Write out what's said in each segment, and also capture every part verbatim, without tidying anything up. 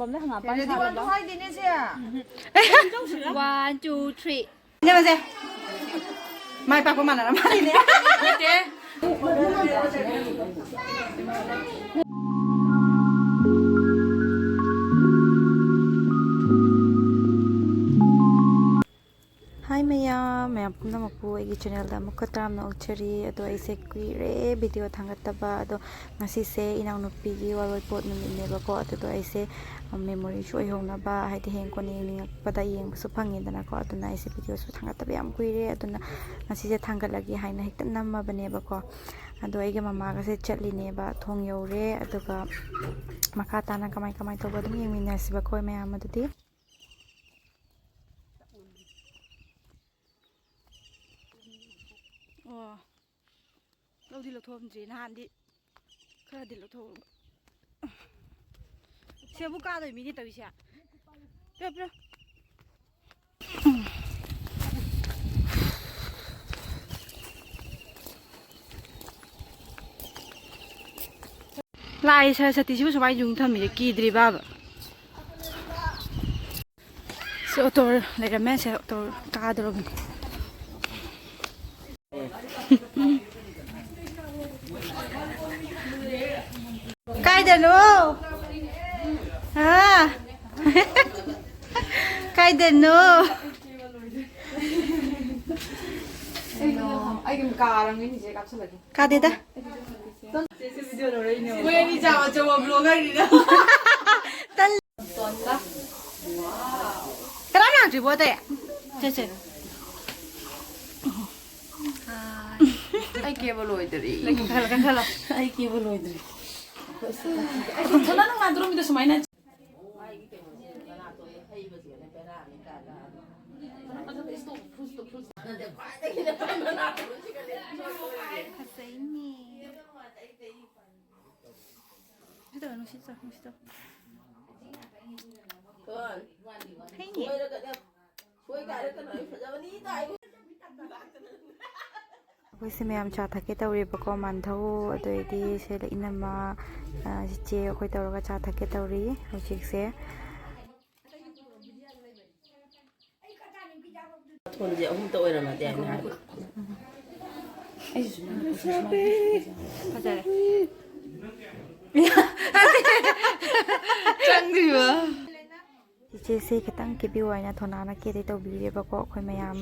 Ready one two ꯍꯥꯏꯗꯦꯅꯦ ꯁꯦ꯫ One, two, three. ꯏꯅꯝꯃꯁꯦ, ꯃꯥꯏ ꯄꯥꯛꯄ ꯃꯥꯟꯅꯔ ꯃꯥꯜꯂꯤꯅꯦ꯫ ꯅꯠꯇꯦ꯫ Hi ꯃꯌꯥꯝ, ꯃꯌꯥꯝ ꯄꯨꯝꯅꯃꯛꯄꯨ ꯑꯩꯒꯤ channelꯗ ꯑꯃꯨꯛꯀ ꯇꯔꯥꯝꯅ ꯑꯣꯛꯆꯔꯤ꯫ ꯑꯗꯣ ꯑꯩꯁꯦ ꯀꯨꯏꯔꯦ video ꯊꯥꯡꯒꯠꯇꯕ꯫ ꯑꯗꯣ ꯉꯁꯤꯁꯦ ꯏꯅꯥꯎꯅꯨꯄꯤꯒꯤ ꯋꯥꯔꯣꯏꯄꯣꯠ ꯅꯨꯃꯤꯠꯅꯦꯕꯀꯣ꯫ ꯑꯗꯨꯗꯣ ꯑꯩꯁꯦ, ꯑ, memoryꯁꯨ ꯑꯣꯏꯍꯧꯅꯕ, ꯍꯥꯏꯗꯤ ꯍꯌꯦꯡ ꯀꯣꯟꯅ ꯌꯦꯡꯅꯤꯡꯉꯛꯄꯗ ꯌꯦꯡꯕꯁꯨ ꯐꯪꯉꯦꯗꯅꯀꯣ꯫ ꯑꯗꯨꯅ ꯑꯩꯁꯦ videoꯁꯨ ꯊꯥꯡꯒꯠꯇꯕ ꯌꯥꯝ ꯀꯨꯏꯔꯦ꯫ ꯑꯗꯨꯅ ꯉꯁꯤꯁꯦ ꯊꯥꯡꯒꯠꯂꯒꯦ ꯍꯥꯏꯅ ꯍꯦꯛꯇ ꯅꯝꯃꯕꯅꯦꯕꯀꯣ꯫ ꯑꯗꯣ ꯑꯩꯒ ꯃꯃꯥꯒꯁꯦ ꯆꯠꯂꯤꯅꯦꯕ, ꯊꯣꯡ ꯌꯧꯔꯦ꯫ ꯑꯗꯨꯒ ꯃꯈꯥ ꯇꯥꯅ ꯀꯃꯥꯏ ꯀꯃꯥꯏ ꯇꯧꯕ ꯑꯗꯨꯝ ꯌꯦꯡꯃꯤꯟꯅꯁꯤꯕꯀꯣ ꯃꯌꯥꯝ ꯑꯗꯨꯗꯤ꯫ ꯑꯣ, ꯂꯧꯗꯤ ꯂꯧꯊꯣꯛꯑꯝꯗ꯭ꯔꯤ꯫ ꯅꯍꯥꯟꯗꯤ ꯈꯔꯗꯤ ꯂꯧꯊꯣꯛꯑꯝꯕ꯫ ꯁꯦꯕꯨ ꯀꯥꯗꯣꯏ ꯃꯤꯅꯦ ꯇꯧꯔꯤꯁꯦ꯫ ꯄꯤꯔꯣ, ꯄꯤꯔꯣ꯫ ꯂꯥꯛꯑꯦ ꯁꯔꯁꯇꯤꯁꯤꯕꯨ ꯁꯨꯃꯥꯏꯅ ꯌꯨꯡ ꯊꯝꯃꯤꯁꯦ ꯀꯤꯗ꯭ꯔꯤꯕꯕ? ꯁꯤ ꯑꯣꯇꯣ ꯂꯩꯔꯝꯃꯦ, ꯁꯤ ꯑꯣꯇꯣ ꯀꯥꯗꯧꯔꯕꯅꯤ꯫ ꯀꯥꯏꯗꯅꯣ? ꯍꯥ? ꯀꯥꯏꯗꯅꯣ? ꯑꯩꯒꯤ ꯀꯥꯔꯝꯒꯅꯤ ꯆꯦ, ꯀꯥꯞꯁꯤꯜꯂꯒꯦ꯫ ꯀꯥꯗꯦꯗ꯫ ꯃꯣꯏ ꯑꯅꯤ ꯆꯥꯕ ꯑꯆꯧꯕ vloggerꯅꯤꯅ꯫ ꯀꯅꯥꯝ ꯂꯥꯛꯇ꯭ꯔꯤꯕꯣ ꯑꯇꯩ? ꯁꯦ, ꯁꯦ꯫ ꯑꯩ ꯀꯦꯕ ꯂꯣꯏꯗ꯭ꯔꯤ꯫ ꯀꯥꯈꯠꯂꯣ, ꯀꯥꯈꯠꯂꯣ꯫ ꯑꯩ ꯀꯦꯕ ꯂꯣꯏꯗ꯭ꯔꯤ꯫ ꯑꯩꯁꯨ ꯊꯣꯂꯥ ꯅꯨꯡꯉꯥꯏꯗꯣꯔꯝꯃꯤꯗ ꯁꯨꯃꯥꯏꯅ꯫ ꯐꯖꯩꯅꯦ꯫ ꯁꯤ ꯇꯧꯔꯣ, ꯅꯨꯡꯁꯤꯠ ꯆꯥꯎ, ꯅꯨꯡꯁꯤꯠ ꯆꯥꯎ꯫ ꯐꯩꯅꯦ꯫ ꯑꯩꯈꯣꯏꯁꯦ ꯃꯌꯥꯝ ꯆꯥ ꯊꯛꯀꯦ ꯇꯧꯔꯤꯕꯀꯣ, ꯃꯥꯟꯙꯧ, ꯑꯗꯨ ꯑꯣꯏꯔꯗꯤ ꯁꯤꯗ ꯏꯅꯝꯃ, ꯑ, ꯆꯤꯆꯦ, ꯑꯩꯈꯣꯏ ꯇꯧꯔꯒ ꯆꯥ ꯊꯛꯀꯦ ꯇꯧꯔꯤ ꯍꯧꯖꯤꯛꯁꯦ꯫ ꯊꯣꯟꯁꯦ ꯑꯍꯨꯝꯇ ꯑꯣꯏꯔꯝꯃꯗꯤ ꯍꯥꯏꯅ ꯍꯥꯏꯕ꯫ ꯐꯖꯔꯦ꯫ ꯆꯪꯗ꯭ꯔꯤꯕ꯫ ꯏꯆꯦꯁꯦ ꯈꯤꯇꯪ ꯀꯦꯕꯤꯌꯨ ꯍꯥꯏꯅ ꯊꯣꯅꯥꯅ ꯀꯦꯗꯤ ꯇꯧꯕꯤꯔꯦꯕꯀꯣ꯫ ꯑꯩꯈꯣꯏ ꯃꯌꯥꯝ,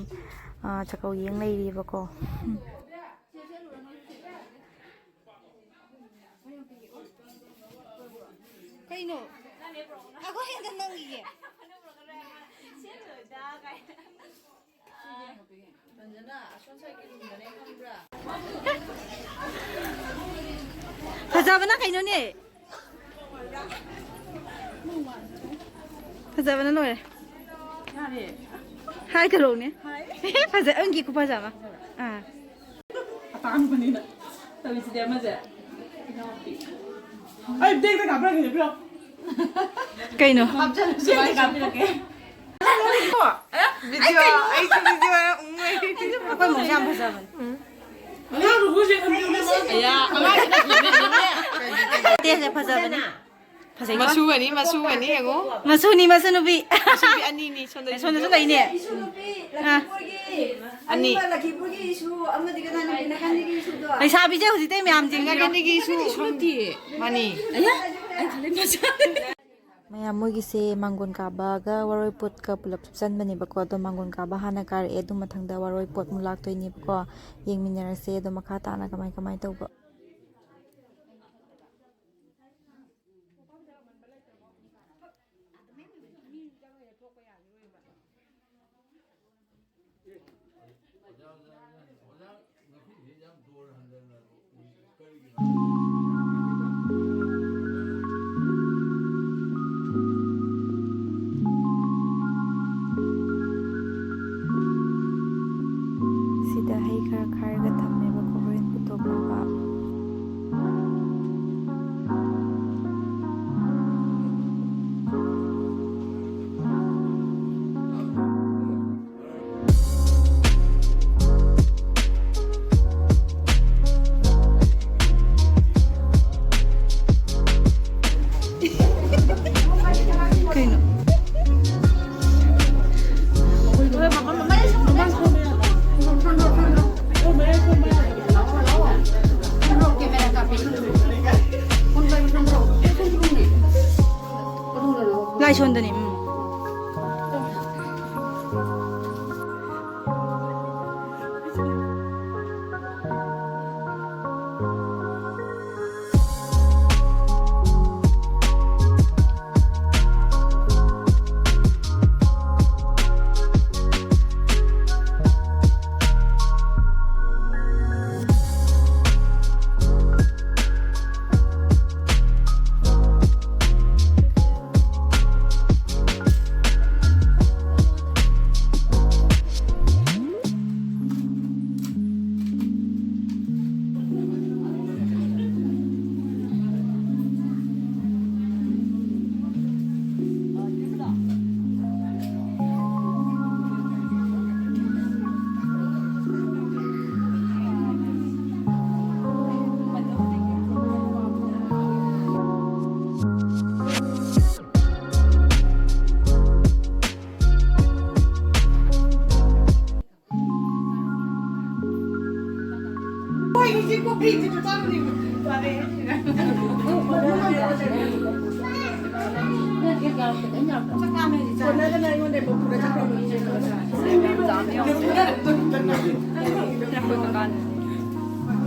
ꯑ, ꯆꯥꯛꯀꯧ ꯌꯦꯡ ꯂꯩꯔꯤꯕꯀꯣ꯫ ꯀꯩꯅꯣ? ꯑꯩꯈꯣꯏ ꯍꯦꯟꯅ ꯅꯪꯒꯤꯒꯦ꯫ ꯐꯖꯕꯅ ꯀꯩꯅꯣꯅꯦ? ꯐꯖꯕꯅ ꯂꯣꯏꯔꯦ꯫ ꯍꯥꯏ ꯀꯔꯧꯅꯦ꯫ ꯐꯖ-, ꯑꯪꯒꯤ ꯈꯨꯐꯖ ꯑꯃ꯫ ꯑꯥ꯫ ꯑꯇꯥꯡꯕꯅꯤꯅ ꯇꯧꯔꯤꯁꯤꯗꯤ ꯑꯃꯁꯦ꯫ ꯑꯩ ꯕꯦꯒꯇ ꯀꯥꯞꯄ꯭ꯔꯒꯦ, ꯄꯤꯔꯣ꯫ ꯀꯩꯅꯣ? ꯍꯥꯞꯆꯜꯂꯁꯨ ꯕꯦꯒꯇ ꯀꯥꯞꯄꯤꯔꯒꯦ꯫ ꯚꯤꯗꯤꯑꯣ, ꯑꯩꯁꯨ ꯚꯤꯗꯤꯑꯣ ꯌꯥꯝ ꯎꯪꯉꯦ꯫ ꯑꯩꯈꯣꯏ ꯃꯧꯁꯦ ꯌꯥꯝ ꯐꯖꯕꯅꯦ꯫ ꯑꯉꯥꯡꯗꯨꯕꯨ ꯍꯧꯖꯤꯛ ꯊꯝꯕꯤꯌꯨꯅꯦ, ꯃꯥ꯫ ꯑꯌꯥ, ꯑꯉꯥꯡꯗꯨꯅ ꯊꯝꯕꯤꯌꯨꯅꯦ꯫ ꯇꯦꯁꯦ ꯐꯖꯕꯅꯦ꯫ ꯐꯖꯩꯀꯣ? ꯃꯁꯨꯒꯅꯤ, ꯃꯁꯨꯒꯅꯤ, ꯌꯦꯡꯉꯣ꯫ ꯃꯁꯨꯅꯤ, ꯃꯁꯨ ꯅꯨꯄꯤ꯫ ꯃꯁꯨ ꯅꯨꯄꯤ ꯑꯅꯤꯅꯤ, ꯁꯣꯝꯗ ꯑꯦ, ꯁꯣꯝꯗꯁꯨ ꯂꯩꯅꯦ꯫ ꯏꯁꯨ ꯅꯨꯄꯤ ꯑꯥ꯫ ꯂꯛꯈꯤꯄꯨꯔꯒꯤ, ꯑꯅꯤ꯫ ꯑꯅꯤꯃꯛ ꯂꯛꯈꯤꯄꯨꯔꯒꯤ ꯏꯁꯨ ꯑꯃꯗꯤ ꯀꯅꯥꯅꯣ? ꯅꯥꯀꯟꯗꯒꯤ ꯏꯁꯨꯗꯣ꯫ ꯂꯩꯁꯥꯕꯤꯁꯦ ꯍꯧꯖꯤꯛꯇꯩ ꯃꯌꯥꯝꯁꯦ ꯅꯥꯀꯟꯗꯒꯤ ꯏꯁꯨ ꯈꯪꯗꯤꯌꯦ꯫ ꯃꯥꯅꯤ꯫ ꯑꯌꯥ, ꯑꯩ ꯈꯜꯂꯤ ꯃꯆꯥꯅꯦ꯫ ꯃꯌꯥꯝ ꯃꯣꯏꯒꯤꯁꯦ ꯃꯥꯡꯒꯣꯟ ꯀꯥꯕꯒ ꯋꯥꯔꯣꯏ ꯄꯣꯠꯀ ꯄꯨꯂꯞ ꯆꯨꯞꯁꯟꯕꯅꯦꯕꯀꯣ꯫ ꯑꯗꯣ ꯃꯥꯡꯒꯣꯟ ꯀꯥꯕ ꯍꯥꯟꯅ ꯀꯥꯔꯛꯑꯦ, ꯑꯗꯨ ꯃꯊꯪꯗ ꯋꯥꯔꯣꯏ ꯄꯣꯠ ꯑꯃꯨꯛ ꯂꯥꯛꯇꯣꯏꯅꯦꯕꯀꯣ꯫ ꯌꯦꯡꯃꯤꯟꯅꯔꯁꯦ ꯑꯗꯣ ꯃꯈꯥ ꯇꯥꯅ ꯀꯃꯥꯏ ꯀꯃꯥꯏ ꯇꯧꯕ꯫ ꯁꯤꯗ ꯍꯩ ꯈꯔ ꯈꯥꯏꯔꯒ ꯊꯝꯃꯦꯕꯀꯣ, ꯍꯣꯔꯦꯟ ꯄꯨꯊꯣꯛꯅꯕ꯫ ꯑꯩ ꯁꯣꯝꯗꯅꯤ꯫ ꯎꯝ꯫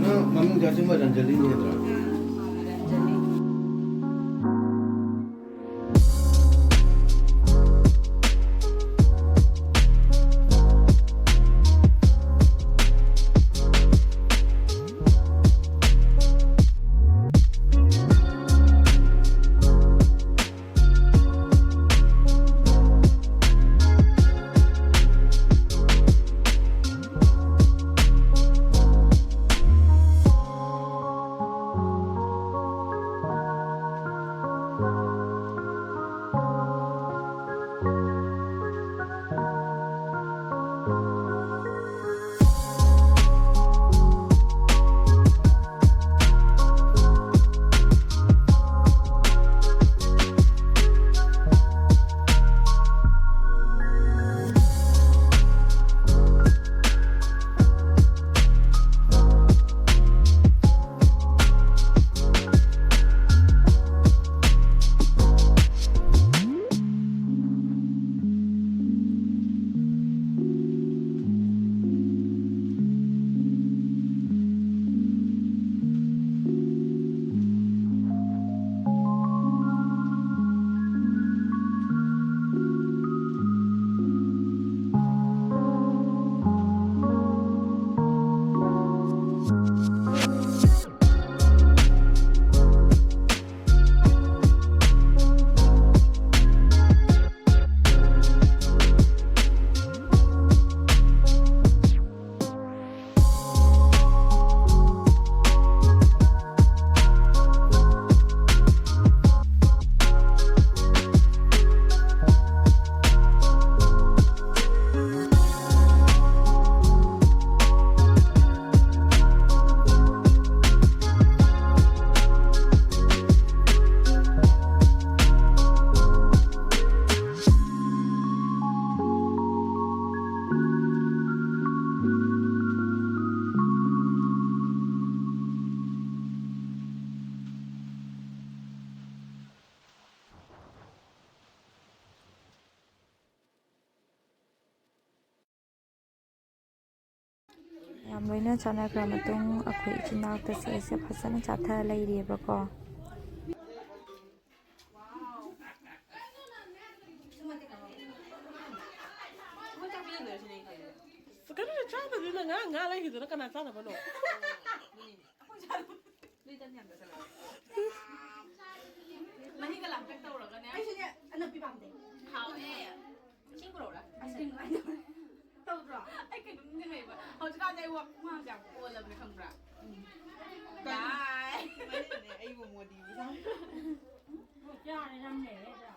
ꯅꯪ ꯃꯃꯤꯡꯗꯤ ꯑꯁꯦꯡꯕ ꯔꯟꯖꯂꯤꯅꯤ ꯅꯠꯇ꯭ꯔꯥ? ꯃꯌꯥꯝ ꯂꯣꯏꯅ ꯆꯥꯟꯅꯈ꯭ꯔ ꯃꯇꯨꯡ ꯑꯩꯈꯣꯏ ꯏꯆꯤꯟ ꯏꯅꯥꯎ ꯇꯁꯦ ꯑꯩꯁꯦ ꯐꯖꯅ ꯆꯥꯊ ꯂꯩꯔꯤꯑꯕꯀꯣ꯫ ꯀꯩꯅꯣ ꯆꯥꯗꯕꯅꯤꯅ ꯉꯔꯥꯡ ꯉꯥ ꯂꯩꯈꯤꯗꯨꯅ ꯀꯅꯥ ꯆꯥꯗꯕꯅꯣ? ꯃꯍꯤꯒ ꯂꯥꯡꯇꯛ ꯇꯧꯔꯒꯅꯦ꯫ ꯑꯩꯁꯨꯅꯦ ꯑꯅꯞꯄꯤ ꯄꯥꯝꯗꯦ꯫ ꯍꯥꯎꯅꯦ꯫ ꯏꯁꯤꯡ ꯄꯨꯔꯛꯎꯔꯥ? ꯑꯥꯏꯁ ꯀ꯭ꯔꯤꯝ ꯀꯃꯥꯏꯅ ꯇꯧꯔꯦ? ꯇꯧꯗ꯭ꯔꯣ? ꯑꯩ ꯀꯩꯅꯣꯝ ꯅꯤꯡꯁꯤꯡꯉꯛꯏꯕ꯫ ꯍꯧꯖꯤꯛꯀꯥꯟꯁꯦ ꯑꯩ ꯋꯥ-, ꯍꯨꯃꯥꯡꯁꯦ ꯌꯥꯝ ꯑꯣꯜꯂꯕꯅꯦ ꯈꯪꯕ꯭ꯔꯥ? ꯎꯝ꯫ ꯌꯥꯏ꯫ ꯑꯩꯕꯨ ꯃꯣꯗꯤꯕꯨ ꯁꯥꯎ-, ꯌꯥꯔꯦ, ꯌꯥꯝ ꯂꯩꯔꯦ ꯑꯗꯣ꯫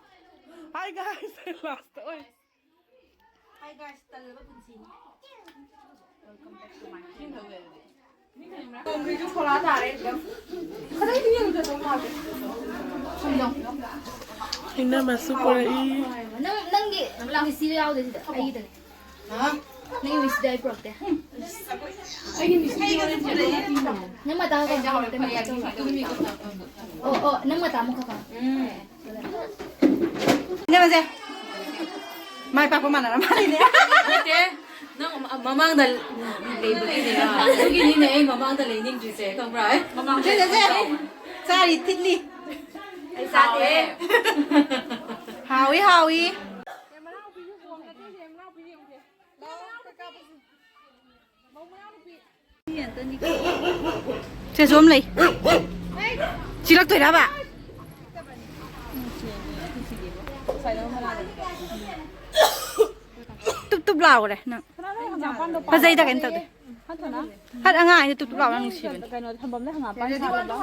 Hi guys, last ꯑꯣꯏ꯫ Hi guys, ꯇꯜꯂꯕ ꯄꯨꯟꯁꯤꯅꯤ꯫ Welcome back to my channel. ꯇꯣꯝꯕꯤꯁꯨ ꯈꯣꯔꯥ ꯇꯥꯔꯦ ꯑꯗꯨꯝ꯫ ꯈꯤꯇꯪꯗꯤ ꯌꯦꯡꯖꯗꯧ ꯃꯥꯜꯂꯦ꯫ ꯏꯅꯝꯃꯁꯨ ꯄꯨꯔꯛꯏ꯫ ꯅꯪ, ꯅꯪꯒꯤ ꯃꯤꯁꯤ ꯌꯥꯎꯗꯦ ꯁꯤꯗ, ꯑꯩꯒꯤꯗꯅꯦ꯫ ꯍꯥ? ꯅꯪꯒꯤ ꯃꯤꯁꯤꯗꯤ ꯑꯩ ꯄꯨꯔꯛꯇꯦ꯫ ꯑꯩꯒꯤ ꯃꯤꯁꯤꯗꯤ ꯌꯥꯎꯗꯦ꯫ ꯅꯪ ꯃꯇꯥ ꯈꯛ ꯈꯪꯉꯣ, ꯅꯪ ꯃꯇꯥ ꯈꯛ ꯈꯪꯉꯣ꯫ ꯑꯣ, ꯑꯣ, ꯅꯪ ꯃꯇꯥ ꯑꯃꯈꯛ ꯈꯪꯉꯣ꯫ ꯎꯝ꯫ ꯏꯅꯝꯃꯁꯦ, ꯃꯥꯏ ꯄꯥꯛꯄ ꯃꯥꯟꯅꯔ ꯃꯥꯜꯂꯤꯅꯦ꯫ ꯅꯠꯇꯦ, ꯅꯪ ꯃ-, ꯃꯃꯥꯡꯗ ꯂꯩꯕꯒꯤꯅꯦ꯫ ꯑꯗꯨꯒꯤꯅꯤꯅꯦ ꯑꯩ ꯃꯃꯥꯡꯗ ꯂꯩꯅꯤꯡꯗ꯭ꯔꯤꯁꯦ, ꯈꯪꯕ꯭ꯔꯥ? ꯃꯃꯥꯡꯗ ꯁꯦ, ꯁꯦ, ꯁꯦ꯫ ꯆꯥꯔꯤ ꯊꯤꯠꯂꯤ꯫ ꯑꯩ ꯆꯥꯗꯦ꯫ ꯍꯥꯎꯋꯤ, ꯍꯥꯎꯋꯤ꯫ ꯁꯦꯁꯨ ꯑꯃ ꯂꯩ꯫ ꯆꯤꯛꯂꯛꯇꯣꯏꯔꯕ? ꯇꯨꯞ ꯇꯨꯞ ꯂꯥꯎꯈ꯭ꯔꯦ ꯅꯪ꯫ ꯐꯖꯩꯗ, ꯀꯩꯅꯣ ꯇꯧꯗꯦ꯫ ꯍꯠ, ꯑꯉꯥꯡ ꯑꯩꯅ ꯇꯨꯞ ꯇꯨꯞ ꯂꯥꯎꯔ ꯅꯨꯡꯁꯤꯕꯅꯦ꯫ ꯀꯩꯅꯣ ꯊꯝꯐꯝꯗ ꯍꯪꯒꯥꯝꯄꯥꯟ ꯁꯥꯠꯂꯕ?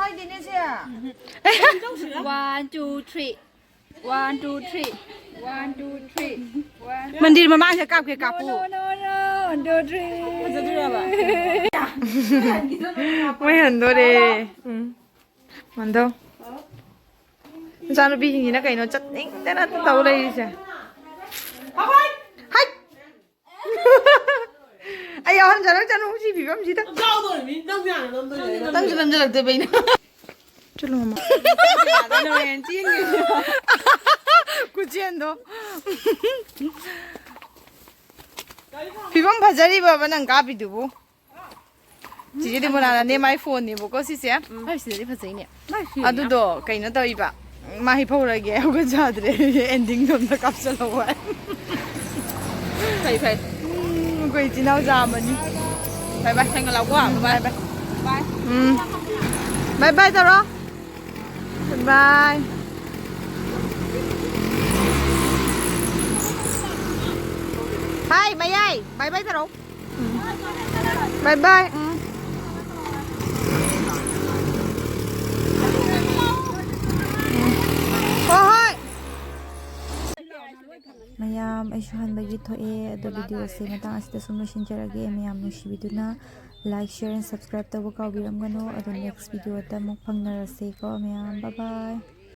One, two, three. One, two, three. One, two, three. One. ꯃꯟꯗꯤꯔ ꯃꯃꯥꯡꯗ ꯀꯥꯞꯀꯦ, ꯀꯥꯞꯄꯨ꯫ No, no, no, no. One, two, three. ꯐꯖꯗꯣꯏꯔꯕ? ꯃꯣꯏ ꯍꯟꯗꯣꯔꯦ꯫ ꯎꯝ꯫ ꯃꯟꯗꯣ꯫ ꯃꯆꯥꯅꯨꯄꯤꯁꯤꯡꯁꯤꯅ ꯀꯩꯅꯣ ꯆꯠꯅꯤꯡꯗꯅ ꯇꯧ ꯂꯩꯔꯤꯁꯦ꯫ ꯍꯥꯏ! ꯑꯩ ꯌꯥꯎꯍꯟꯖꯔꯛꯁꯅꯨ ꯁꯤ ꯐꯤꯕꯝꯁꯤꯗ꯫ ꯀꯥꯎꯗꯧꯔꯤꯃꯤ, ꯅꯪꯁꯨ ꯍꯥꯟꯅ ꯅꯝꯗꯣꯏꯅꯦ꯫ ꯅꯪꯁꯨ ꯅꯝꯖꯜꯂꯛꯇꯣꯏꯕ ꯑꯩꯅ꯫ ꯆꯠꯂꯣ, ꯃꯃꯥ꯫ ꯌꯥꯗꯅ ꯍꯣꯔꯦꯟ ꯆꯦꯟꯒꯦ꯫ ꯈꯨꯆꯦꯟꯗꯣ꯫ ꯐꯤꯕꯝ ꯐꯖꯔꯤꯕꯕ ꯅꯪ ꯀꯥꯞꯄꯤꯗꯨꯕꯨ? ꯆꯤꯆꯦꯗꯤ ꯃꯣꯅꯥꯅꯅꯦ ꯃꯥꯏ ꯐꯣꯟꯅꯦꯕꯀꯣ ꯁꯤꯁꯦ꯫ ꯍꯣꯏ, ꯁꯤꯗꯗꯤ ꯐꯖꯩꯅꯦ꯫ ꯑꯗꯨꯗꯣ ꯀꯩꯅꯣ ꯇꯧꯏꯕ, ꯃꯥ ꯍꯤꯐꯧꯔꯒꯦ ꯍꯧꯒꯠ ꯌꯥꯗ꯭ꯔꯦ꯫ ꯑꯦꯟꯗꯤꯡꯗꯣ ꯑꯝꯇ ꯀꯥꯞꯆꯜꯍꯧꯕ ꯍꯥꯏ꯫ ꯐꯩ ꯐꯩ꯫ ꯎꯝ, ꯑꯩꯈꯣꯏ ꯏꯆꯤꯟ ꯏꯅꯥꯎ ꯌꯥꯝꯕꯅꯤ꯫ ꯕꯥꯏ ꯕꯥꯏ ꯊꯦꯡꯅ ꯂꯥꯛꯀꯣ꯫ ꯕꯥꯏ ꯕꯥꯏ꯫ ꯕꯥꯏ꯫ ꯎꯝ꯫ ꯕꯥꯏ ꯕꯥꯏ ꯇꯧꯔꯣ꯫ ꯕꯥꯏ꯫ ꯍꯥꯏ ꯃꯌꯥꯏ꯫ ꯕꯥꯏ ꯕꯥꯏ ꯇꯧꯔꯣ꯫ ꯎꯝ꯫ ꯕꯥꯏ ꯕꯥꯏ꯫ ꯎꯝ꯫ ꯎꯝ꯫ ꯍꯣꯏ ꯍꯣꯏ꯫ ꯃꯌꯥꯝ ꯑꯩꯁꯨ ꯍꯟꯕꯒꯤ ꯊꯣꯛꯑꯦ꯫ ꯑꯗꯣ video ꯁꯦ ꯃꯇꯥꯡ ꯑꯁꯤꯗ ꯁꯨꯝ ꯂꯣꯏꯁꯤꯟꯖꯔꯒꯦ꯫ ꯃꯌꯥꯝ ꯅꯨꯡꯁꯤꯕꯤꯗꯨꯅ like, share and subscribe ꯇꯧꯕ ꯀꯥꯎꯕꯤꯔꯝꯒꯅꯨ꯫ ꯑꯗꯣ next video ꯗ ꯑꯃꯨꯛ ꯐꯪꯅꯔꯁꯦꯀꯣ ꯃꯌꯥꯝ꯫ Bye bye꯫